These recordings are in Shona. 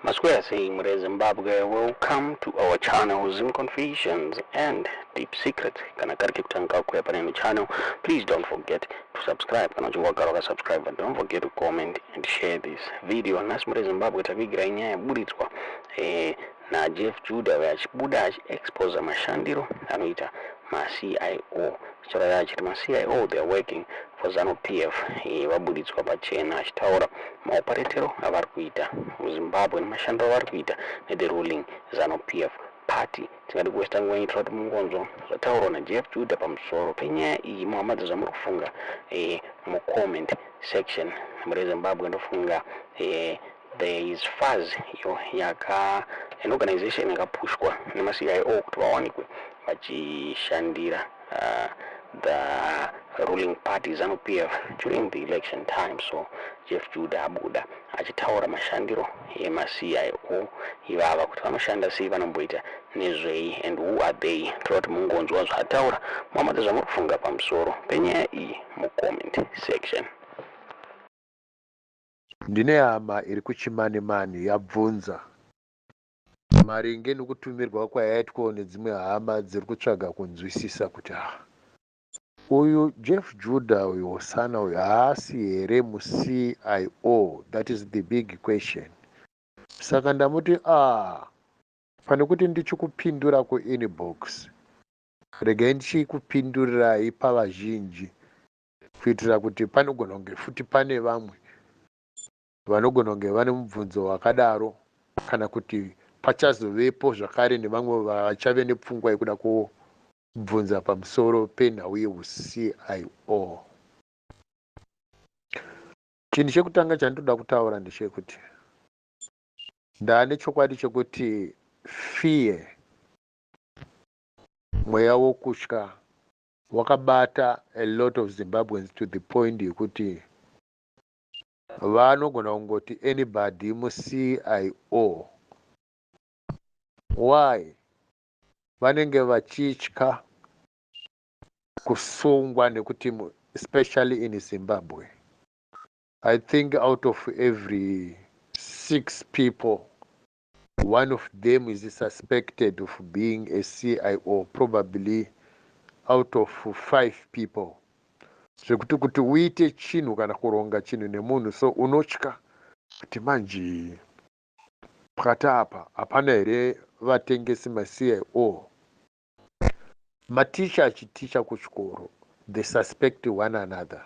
Maswera sei mhuri yeZimbabwe, welcome to our channel, Zim Confessions and Deep Secrets. Kana kari kekutanga kuuya pane channel, please don't forget to subscribe. Kana uchinge wagara wakasubscribe, but don't forget to comment and share this video. Nhasi mhuri yeZimbabwe takuigirai nyaya yaburitswa naJeff Judah uyo achibuda achiexposa mashandiro anoita maCIO. Achitaura achiti maCIO, they are working for ZANU PF. Vaburitswa pachena achitaura maoperetero avari kuita muZimbabwe nemashandiro avari kuita nethe ruling ZANU PF party. Tingadi kuwesta nguva yenyu, kuti mungonzwa zvataurwa naJeff Judah pamusoro penyaya iyi. Muhamadza zvamuri kufunga mucomment section. Mhuri yeZimbabwe, ndofunga there is FAZ iyo yaka an organization yakapushwa nemaCIO kuti vawanikwe vachishandira the ruling party ZANU PF during the election time. So Jeff Judah abuda achitaura mashandiro emaCIO ivava, kuti vanoshanda sei, vanomboita nezvei and who are they. Toda kuti mungonzwa zvaataura. Muhamadza zvamuri kufunga pamusoro penyaya iyi mucomment section. Ndine hama iri kuChimanimani yabvunza maringe nekutumirwa kwayaitwawo nedzimwe hama dziri kutsvaga kunzwisisa kuti, ha, uyu Jeff Judah uyu, Hosana uyu, haasi here muCIO? That is the big question. Saka ndamuti, a pane kuti ndichikupindura kuinbox, regai ndichikupindurirai pavazhinji, kuitira kuti panogona kunge futi pane vamwe vanogona kunge vane mubvunzo wakadaro, kana kuti pachazovepo zvakare nevamwe vachave nepfungwa yekuda kubvunza pamusoro penhau yeuCIO. Chinhu chekutanga chandinoda kutaura ndechekuti ndaane chokwadi chekuti fear, mweya wokutya, wakabata a lot of Zimbabweans to the point yekuti vanogona kungoti anybody muCIO. Why? Vanenge vachitya kusungwa, nekuti especially in Zimbabwe, I think out of every six people, one of them is suspected of being a CIO, probably out of five people, zvekuti kuti uite chinhu kana kuronga chinhu nemunhu, so unotya kuti manje pakati apa hapana here vatengesi, maCIO? Maticha achiticha kuchikoro, they suspect one another.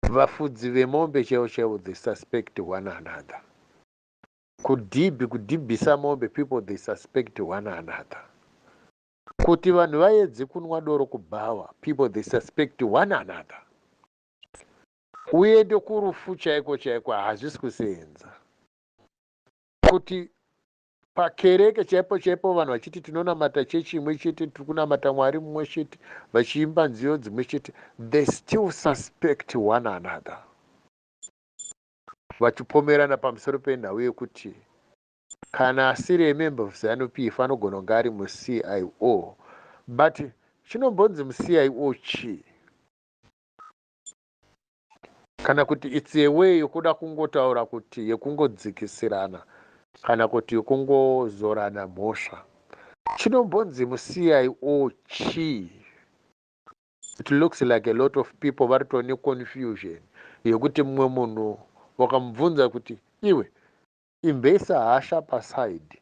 Vafudzi vemombe chaivo chaivo, they suspect one another. Kudhibhi, kudhibhisa mombe, people, they suspect one another. Kuti vanhu vaedze kunwa doro kubhawa, people, they suspect one another. Uende kurufu chaiko chaiko, hazvisi kuseenza. Kuti pakereke chaipo chaipo, vanhu vachiti tinonamata chechi imwe chete, tiri kunamata Mwari mumwe chete, vachiimba nziyo dzimwe chete, they still suspect one another, vachipomerana pamusoro penhau yekuti kana asiri emember of ZANU PF anogona kunge ari muCIO. But chinombonzi muCIO chii? Kana kuti it's a way yokuda kungotaura kuti yekungodzikisirana, kana kuti yekungozorana mhosva? Chinombonzi muCIO chii? It looks like a lot of people vari tone neconfusion yekuti mumwe munhu wakamubvunza kuti, "Iwe, imboisa hasha paside,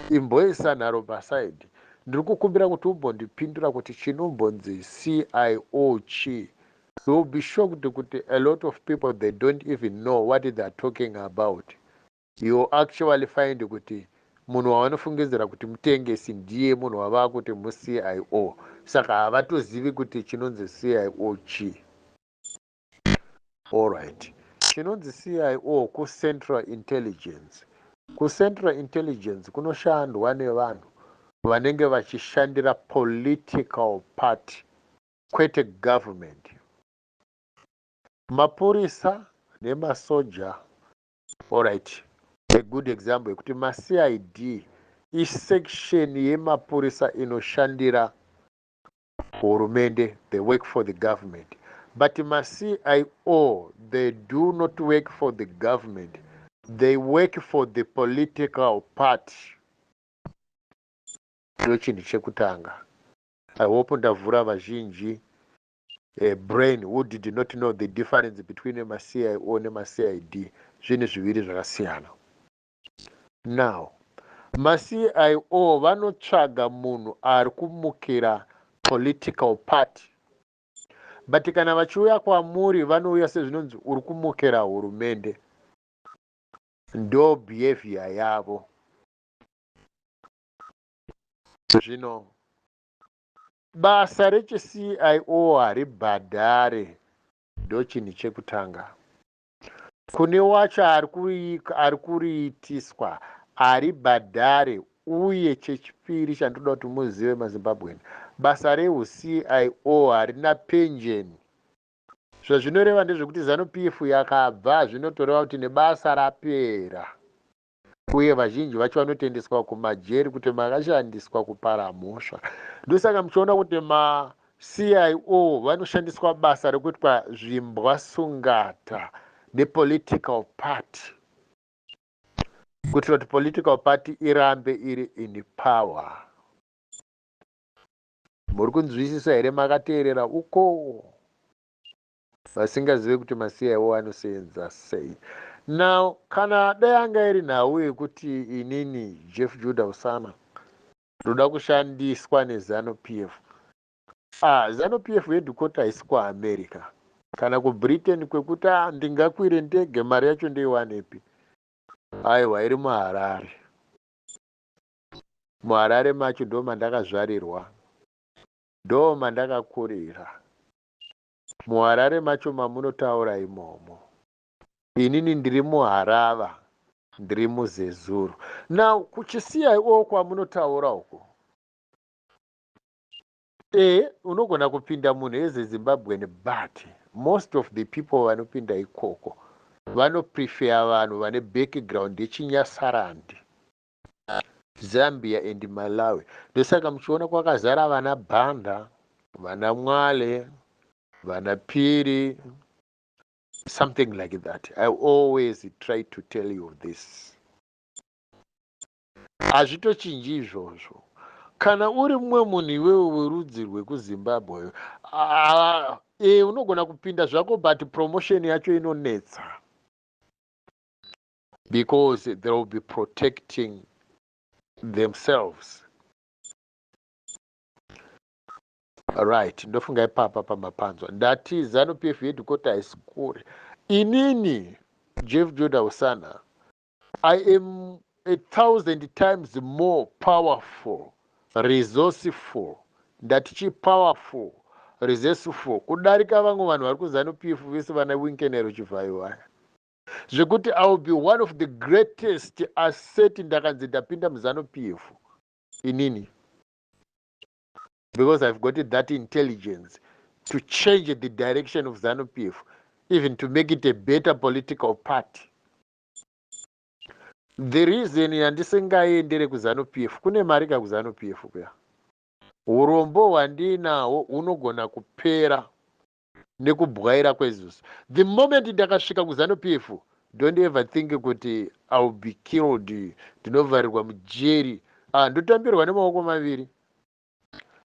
imboisa nharo paside, ndiri kukumbira kuti umbondipindura kuti chinombonzi CIO chii?" You will be shocked kuti a lot of people, they don't even know what they are talking about. You actually find kuti munhu wavanofungidzira kuti mutengesi ndiye munhu wavaa kuti muCIO. Saka havatozivi kuti chinonzi CIO chii. Allright, chinonzi CIO kuCentral Intelligence. KuCentral Intelligence kunoshandwa nevanhu vanenge vachishandira political party, kwete government. Mapurisa nemasoja, allright, a good example yekuti maCID isection yemapurisa inoshandira hurumende. They work for the government, but maCIO, they do not work for the government. They work for the political party. Ndo chinhu chekutanga. I hope ndavhura vazhinji a brain who did not know the difference between maCIO nemaCID. Zvinhu zviviri zvakasiyana. Now, maCIO vanotsvaga munhu ari kumukira political party, but kana vachiuya kwamuri, vanouya sezvinonzi uri kumukira hurumende. Ndo behavior yavo. Zvino basa rechiCIO haribhadhare. Ndo chinhu chekutanga. Kune wacho ari kuriitiswa, haribhadhare. Uye chechipiri chandoda kuti muzive, maZimbabwean, basa reuCIO harina penjeni. Zvazvinoreva ndezvekuti ZANU PF yakabva, zvinotoreva kuti nebasa rapera, uye vazhinji vacho vanotendeswa kumajeri kuti makashandiswa kupara mhosva. Ndosaka muchiona kuti maCIO vanoshandiswa basa rekuitwa zvimbwasungata nepolitical party, kuitira kuti political party irambe iri in power. Muri kunzwisisa here makateerera uko, vasingazive kuti maCIO anosenza sei? Now, kana dai anga iri nhau yekuti inini Jeff Judah Usana ndoda kushandiswa neZANU PF, ah, ZANU PF headquarter haisi kuAmerica kana kuBritain kwekuti ah, ndingakwire ndege, mari yacho ndeiwanepi? Aiwa, iri muHarare. MuHarare macho ndo mandakazvarirwa, ndo mandakakurira. MuHarare macho mamunotaura imomo, inini ndiri muHarava, ndiri muZezuru. Now, kuchiCIO kwamunotaura uko, e unogona kupinda munhu ezeZimbabwean, but most of the people vanopinda ikoko vanoprefer vanhu vane background yechinyasarandi, Zambia and Malawi. Ndosaka muchiona kwakazara vana Bhanda, vana Mwale, vana Piri, something like that. I always try to tell you this. Hazvitochinji izvozvo. Kana uri mumwe munhu iwewe werudzi rwekuZimbabwe, e unogona kupinda zvako, but promotion yacho inonetsa because they will be protecting themselves, right? Ndofunga ipapa pamapanzwa. Ndati ZANU PF headquarter haisi kure. Inini Jeff Judah Usana, I am 1,000 times more powerful, resourceful, ndati chipowerful, resourceful kudarika vamwe vanhu vari kuZANU PF vese, vana Wicknell Chivayo vaya, zvekuti I will be one of the greatest asset ndakanzi ndapinda muZANU PF inini, because I've got that intelligence to change the direction of ZANU PF, even to make it a better political party. The reason yandisingaendere kuZANU PF, kune mari kakuZANU PF kuya. Urombo hwandinahwo hunogona kupera nekubwaira kwezuva. The moment ndakasvika kuZANU PF, don't ever think kuti I will be killed, ndinovharirwa mujeri. Ah, ndotambirwa nemaoko maviri.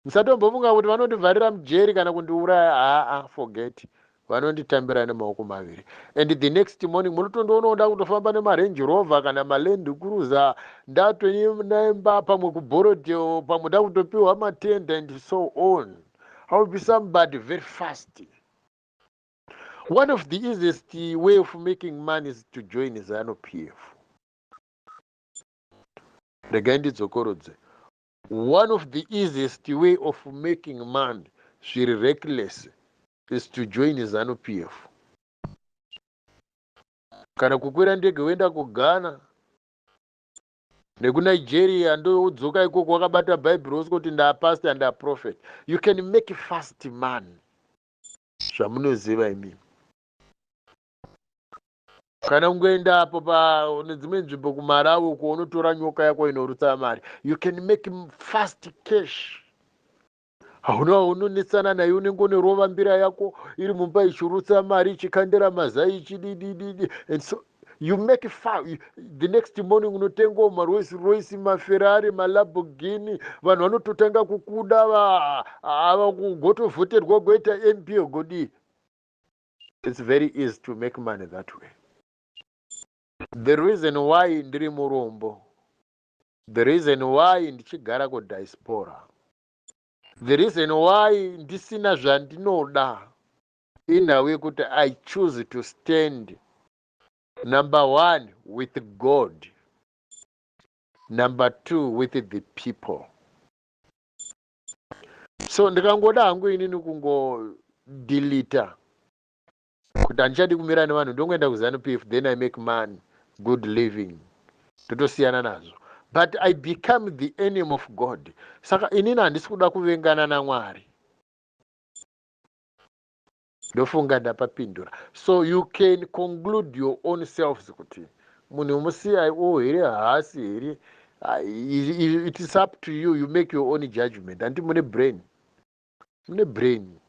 Musatombofunga kuti vanondivharira mujeri kana kundiuraya. Haa, forget. Vanonditambira nemaoko maviri, and the next morning munotondoonawo ndakutofamba nemaRange Rover kana maLand Cruiser, ndatonaimba pamwe kuBorrowdale, pamwe ndakutopiwa matenda and so on. I will be somebody very fast. One of the easiest way of making money is to join ZANU PF. Regai ndidzokorodze: one of the easiest way of making money zviri reckless is to join ZANU PF, kana kukwira ndege woenda kuGhana nekuNigeria, ndodzoka ikoko wakabata Bhaibheri, wosika kuti ndapastor, ndaprophet. You can make fast money, zvamunoziva imimi. Kana ungoenda apo nedzimwe nzvimbo kuMalawi uko, unotora nyoka yako inorutsa mari. You can make fast cash. Hauna unonetsana naye, unenge unerova mbira yako iri mumba ichirutsa mari, ichikandira mazai, ichididididi, and so You make the next morning unotengawo maRolls Royce, maFerrari, maLamborghini. Vanhu vanototanga kukuda, ava kugotovhoterwa goita MP, godii. It's very easy to make money that way. The reason why ndiri murombo, the reason why ndichigara kudiaspora, the reason why ndisina zvandinoda, inhau yekuti I choose to stand, number one, with God, number two, with the people. So ndikangoda hangu inini kungodeleta kuti handichadi kumira nevanhu, ndongoenda kuZANU PF, then I make money, good living, totosiyana nazvo. But I become the enemy of God. Saka inini handisi kuda kuvengana naMwari. Ndofunga ndapapindura. So you can conclude your own selves kuti munhu muCIO here, haasi here. It is up to you. You make your own judgment. Handi mune brain, mune brain.